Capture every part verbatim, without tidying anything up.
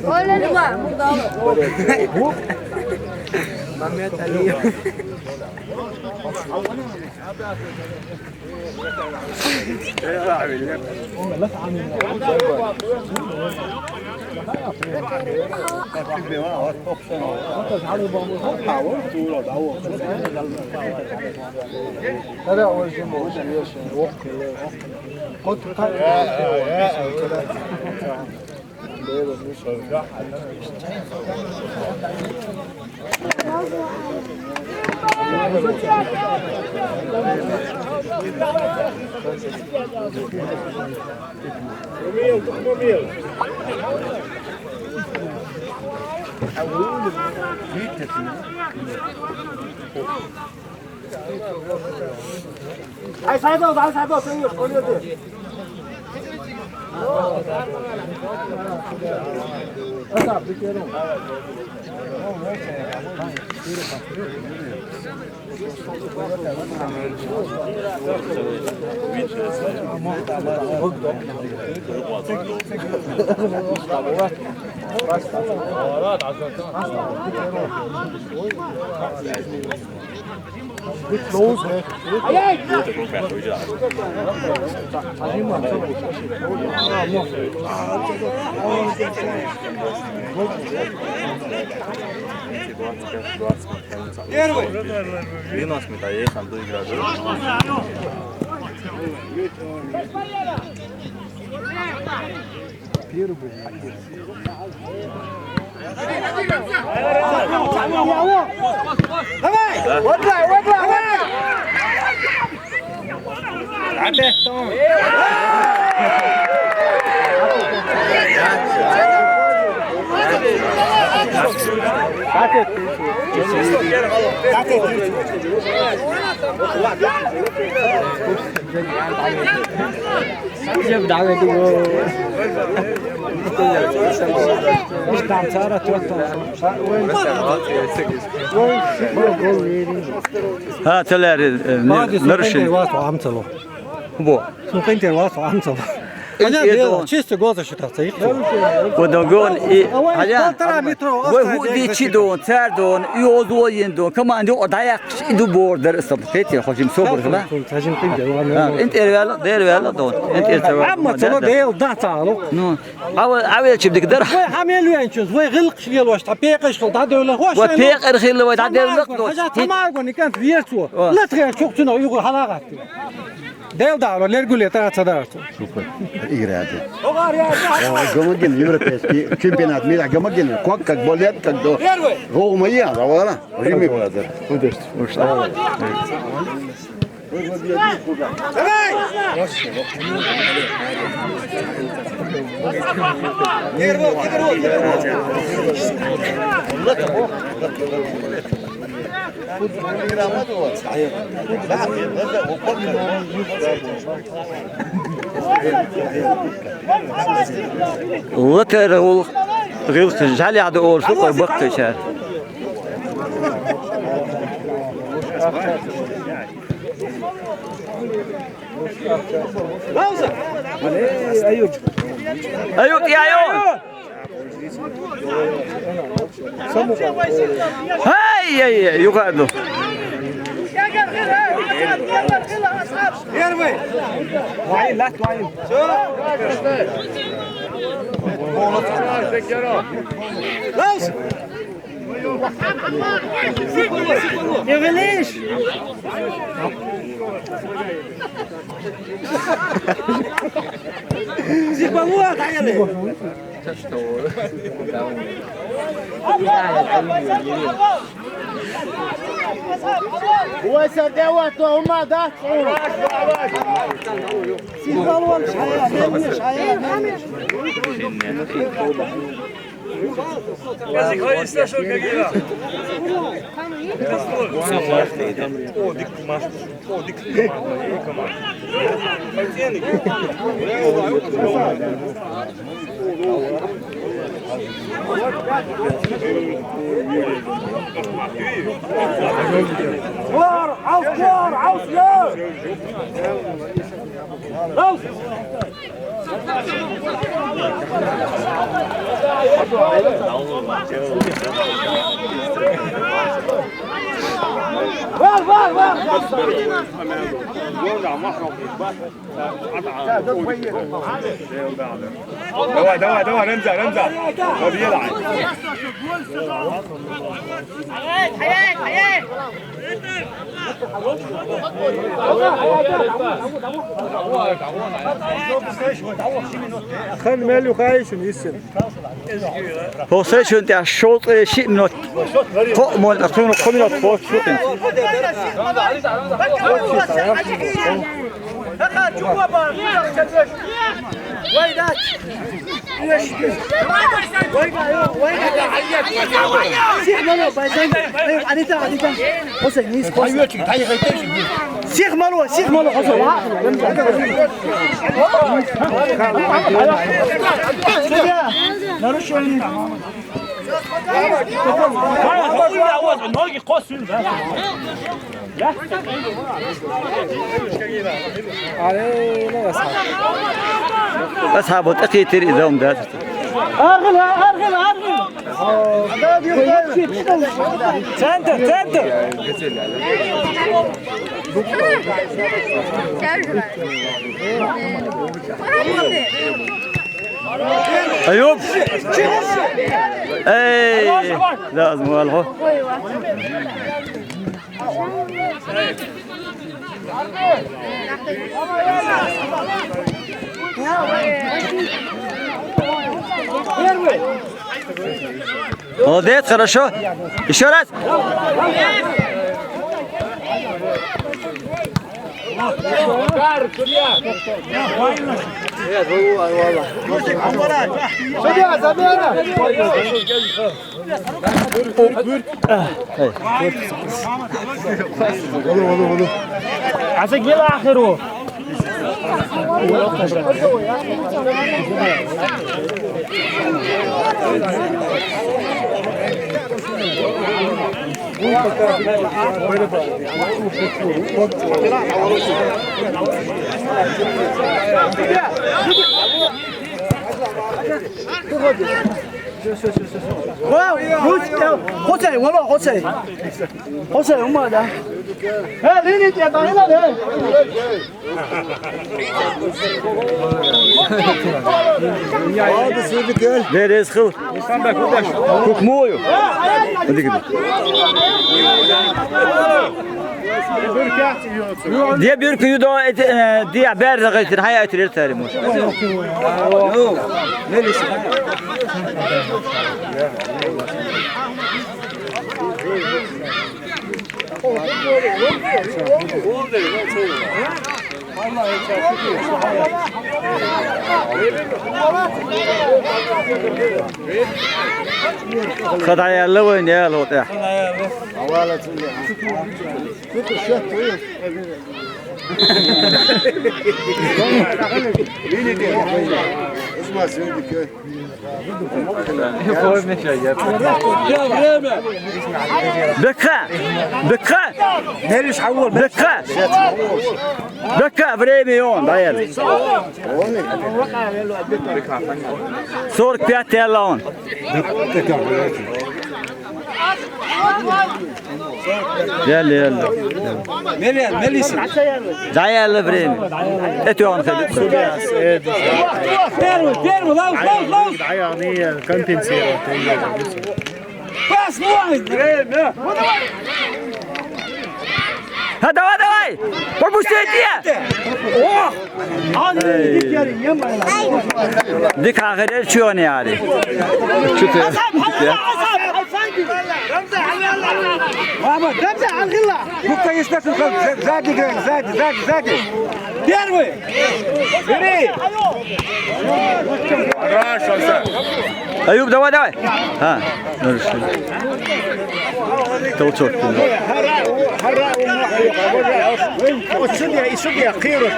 Olha ali, mano. Aí sai, Deus, aí sai, Deus, Senhor, escolheu Deus. Первый! Минус метаесан, дуй градус. Первый. Давай! Вот так, вот так, вот так! Ха, целяри, э, не, нарушение. Бо. Сункъин тер вац ва амцал. Ин Аня тер дел, дон. Чисто гоза шута цаих. Во догон и, Аня, полтора метра. Вай асфальт худи чи дон, цар дон, и озо ин дон. Команди о даяк и ду бордер саб. Петер, хожим собр хла. Хожим тин дел. Ин тер вела, дер вела дон. Ин тер вела. Амма цала дел да цало. Ну. Ава, ава чибдик дар. Вай хамел венчус, вай гылк шил ваш, та пекаш хил, та девле хош. Вай пекар хил, вай та девле хош. Хажа тамар го никан верцу. Латгер чукчуна юго халагат. Дел дало, лергуле та цадарцу. Супер. Играет. О, гомоген, европейский чемпионат мира, гомоген. Как, как болят, как до. Первый. Рома я, да, вала. Рими вала, да. Удерс. Давай! Нервы, нервы, нервы. Латер ол гылкы жаляды ол шукой баккы шар. Аюк, я, аюк. Ай, ай, ай, юкарду. Первый. Ваин, ласт ваин. Всё. Лаус. Не вылезь. Зипало, да, я не. Уайса деват, ума да. Символ шая, мемне шая, мемне. О, дик маш. О, дик команда. Var, al, var, al, ya! Al! Var, var, var! دوا، دوا، دوا، رمزة، رمزة. هو بيلعب. Ханна мел ю хаийша, йиссина. Хьо сай шун тӀехь шовзткъе шиъ минот. Кхоъ мол, кхуьнах кхо минот кхочуш шу тӀе. Сих мало, сих мало, Хьусайн. Нарушение. Ноги кхосс. Асхьаб, тӀекхийтира и дом дац. Аргъила, аргъила, аргъила. Центр, центр. Аюб! Эй! Лазим валхьу. Молодец, хорошо. Ещё раз. Судья, замена! Хьасаг вела ахиру. Хьусай, вало, Хьусай. Хьусай, умада. Э, линит я, тахила, э. Берез хил. Хукмую. Де бюрка юдо, э, де берза гайтир, хая айтир эр тари муш. Хада яла вай не лота. Бекха! Бекха! Бекха! Бекха, время он, да, я. Сорок пять ялла он. Яла, яла. Мели, мели сен? ДӀаяла время. Это он ходит. Первый, первый, лаус, лаус, лаус. ДӀаяла компенсировать. Посмотрим. Время. Ха, давай, давай! Пропусти! Ох! Дика гӀерер чуьне ари. Чу те? Мама, Рамзан, Рамзан, Рамзан! Сзади играем, сзади, сзади, сзади! Первый! Бери! Хорош, Рамзан! Аюб, давай, давай! А, ну, решили. Толчок. От судья, и судья, Киров.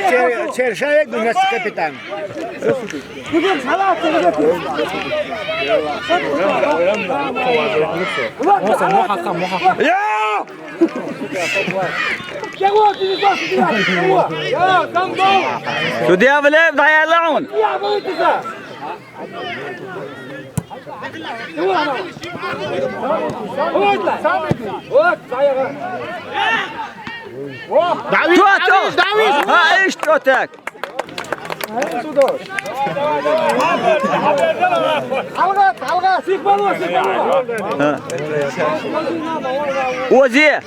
Чер-, Чержаев у нас капитан. Судья, биле, даярлаун. Давид, Давид, Давид! А, ишт отак. Алга, алга, сыхпало, сыхпало. Ози.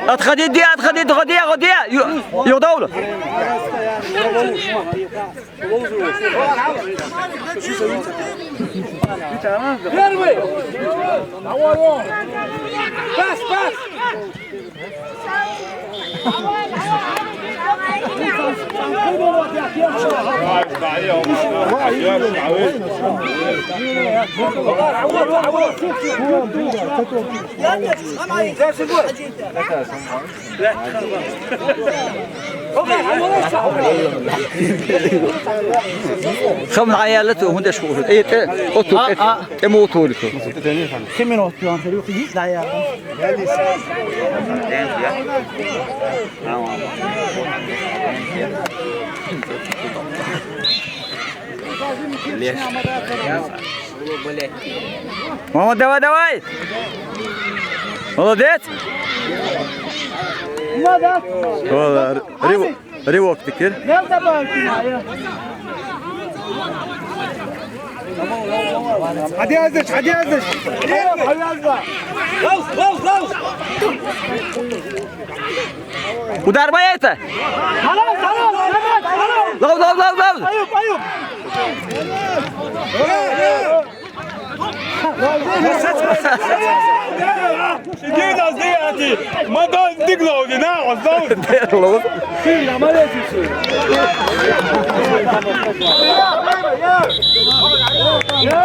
Отходи, отходи, отходи, отходи. Ю-, югдавлу. Первый! Пас, пас! خم العيالات وهون ايش بقول؟ ايه، ايه، اوتو، ايه، ايه، مو اوتو لكم. خمين اوتو، عم تروح يجي العيال. Мама, давай, давай! Молодец! Молодец! О, рыв-, рывок теперь. Гел да бай, Кимая. Hadi yazış, hadi yazış. Hadi yazma. Лоу, лоу, лоу! Удар боец! Halal, halal, Mehmet, halal. Лоу, лоу, лоу, лоу! Ayıp, ayıp. Иди нас, иди, иди. Мадон, иди, главный, на, он знал.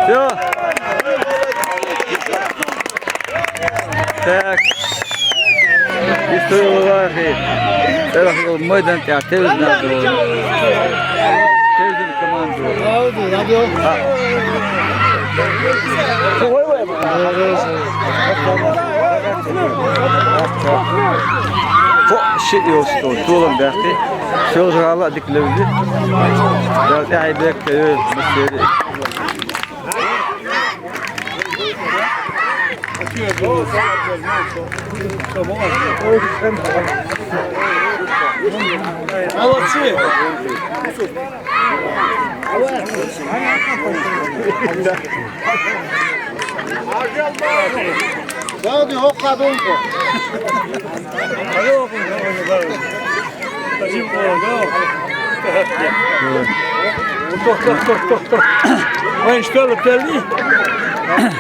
Всё. Так. История. Майдан тя, ты знаешь. Ты же команду. Фо, ши, ёсто, тулам бяхти. Всё же гала диклевли. Да, айбек, э, мастери. Молодцы! Valdi, hoqqa dunqo. Toq, toq, toq, toq, toq. Вайн что ли, пели?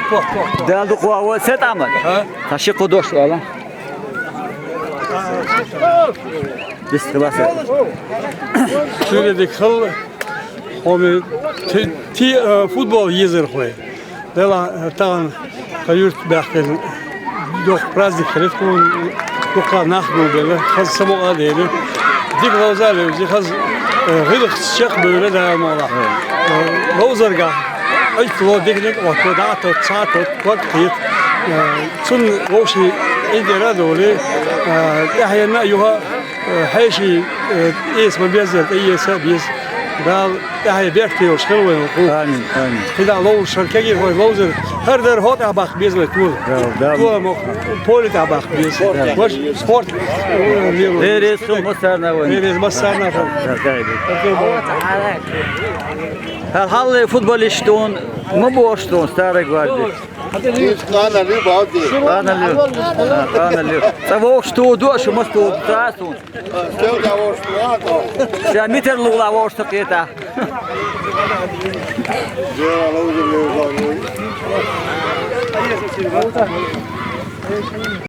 Toq, toq, toq. Далду къуава сетамат. А? Таши къудош ала. Дис хиласа. Шуре дик хил. Хоми ти, ти, э, футбол езер хой. Дела, э, таган каюрт бяхтен. Дох праздник хрет кун, духка нах губеле, хаз само адели. Дик лоза левзи, хаз, э, гылых чек бюре да мола. Э, лозерга. Ай, кло дик дик, вот, да, тот, ца, тот, вот, хит. Э, цун воши, индира доли, э, яхена юха, Э, хьеший, э, эс ма беззар, тӀаэса беза. Дала тӀехье бехке йолуш хила вайн хӀу. Амин, амин. КхидӀа ловзуш хӀара кегий хӀой ловзар, хӀара дар хӀо тӀехь баккха беза вай тола. Да, да. Тола мо поле тӀехь баккха беза. Да. Ваш спорт, э, лело. Берес хила массарна вайн. Берес массарна хила. Да, да, да. ХӀара хьалле футболист вон, ма бохуш вон, Старая Гвардия. Ана лю, балди. Ана лю. Ана лю. Ца вовш ту ду, шу мас ту ду, ца сун. Стелга вовш ту, а то. Ша митер лугла вовш ту кета.